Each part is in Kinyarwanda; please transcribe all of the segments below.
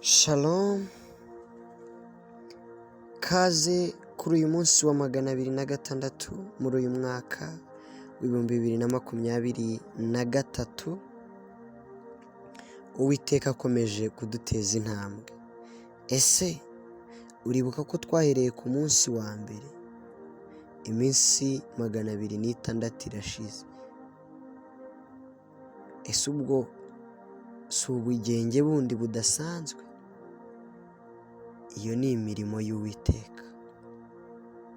Shalom, kaze kuri uyu munsi wa 206 muri uyu mwaka wa 2023. Uwiteka akomeje kuduteza intambwe. Ese uribuka ko twahereye ku munsi wa mbere? Iminsi 206 irashize. Ese ubwo si ubugenge bundi budasanzwe? Iyo ni imirimo y'Uwiteka.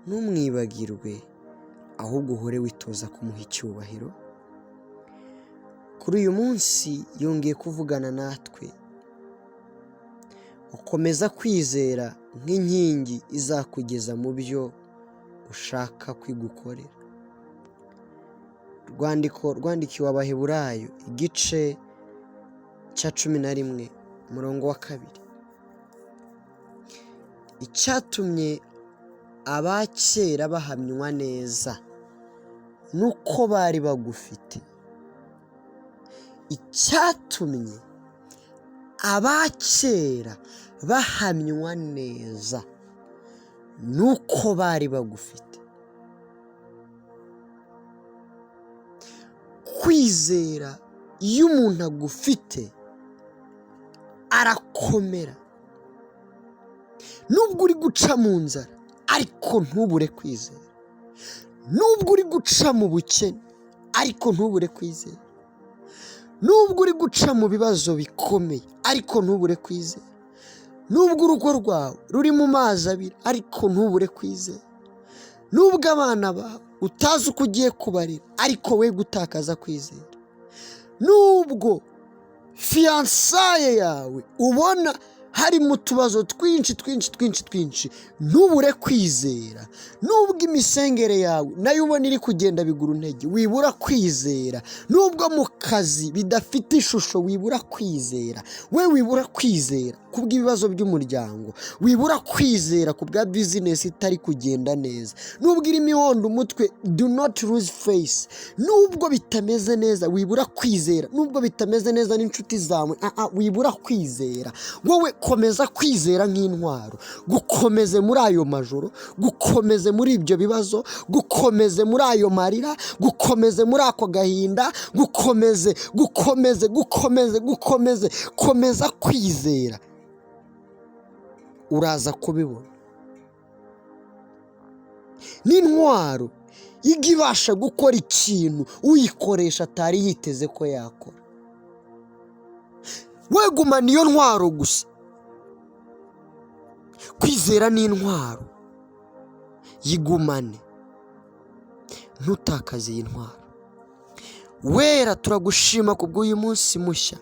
Ntumwibagirwe, ahubwo uhore witoza kumuha icyubahiro. Kuri uyu munsi yongeye kuvugana natwe. Ukomeza kwizera nk'inkingi izakugeza mu byo ushaka kwigukorera. Urwandiko rwandikiwe Abaheburayo, igice cya 11, umurongo wa 2. Icyatumye abakera bahamywa neza nuko bari bagufite. Icyatumye abakera bahamywa neza nuko bari bagufite. Kwizera, iyo umuntu agufite arakomera. Nubwo uri guca mu nzara, ariko ntubure kwizera. Nubwo uri guca mu bukene, ariko ntubure kwizera. Nubwo uri guca mu bibazo bikomeye, ariko ntubure kwizera. Nubwo urugo rwawe ruri mu mazi abiri, ariko ntubure kwizera. Nubwo abana bawe utazi uko ugiye kubarera, ariko we gutakaza kwizera. Nubwo fiançailles yawe ubona harimo utubazo twinshi twinshi twinshi twinshi, ntubure kwizera. Nubwo imisengere yawe nayo ubona iri kugenda bigura intege, wibura kwizera. Nubwo mu kazi bidafite ishusho, wibura kwizera. We wibura kwizera kubw'ibibazo by'umuryango, wibura kwizera ku bwa business itari kugenda neza. Nubwo irimo ihonda umutwe, do not lose faith. Nubwo bitameze neza, wibura kwizera. Nubwo bitameze neza n'inshuti zawe, wibura kwizera. Wowe komeza kwizera nk'intwaro, gukomeze muri ayo majoro, gukomeze muri ibyo bibazo, gukomeze muri ayo marira, gukomeze muri ako gahinda, gukomeze, gukomeze, gukomeze, gukomeze, komeza kwizera, uraza kubibona. N'intwaro ijya ibasha gukora ikintu uyikoresha atari yiteze ko yakora. Wegumana iyo ntwaro gusa. Kwizera ni intwaro, yigumane, ntutakaze iyi ntwaro. Wera, turagushima ku bw'uyu munsi mushya,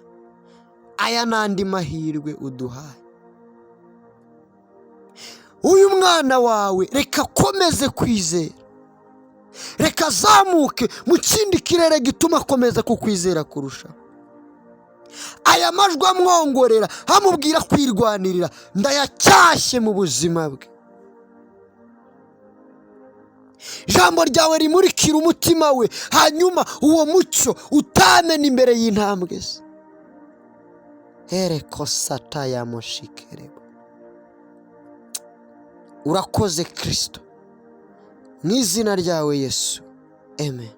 aya n'andi mahirwe uduhaye. Uyu mwana wawe reka akomeze kwizera, reka azamuke mu kindi kirere gituma akomeza kukwizera kurushaho. Aya majwi amwongorera amubwira kwirwanirira, ndayacyashye mu buzima bwe. Ijambo ryawe rimurikira umutima we, hanyuma uwo mucyo utamena imbere y'intambwe ze. Hereko sata ya moshikerebo. Urakoze Kirisito, mu izina ryawe Yesu, amen.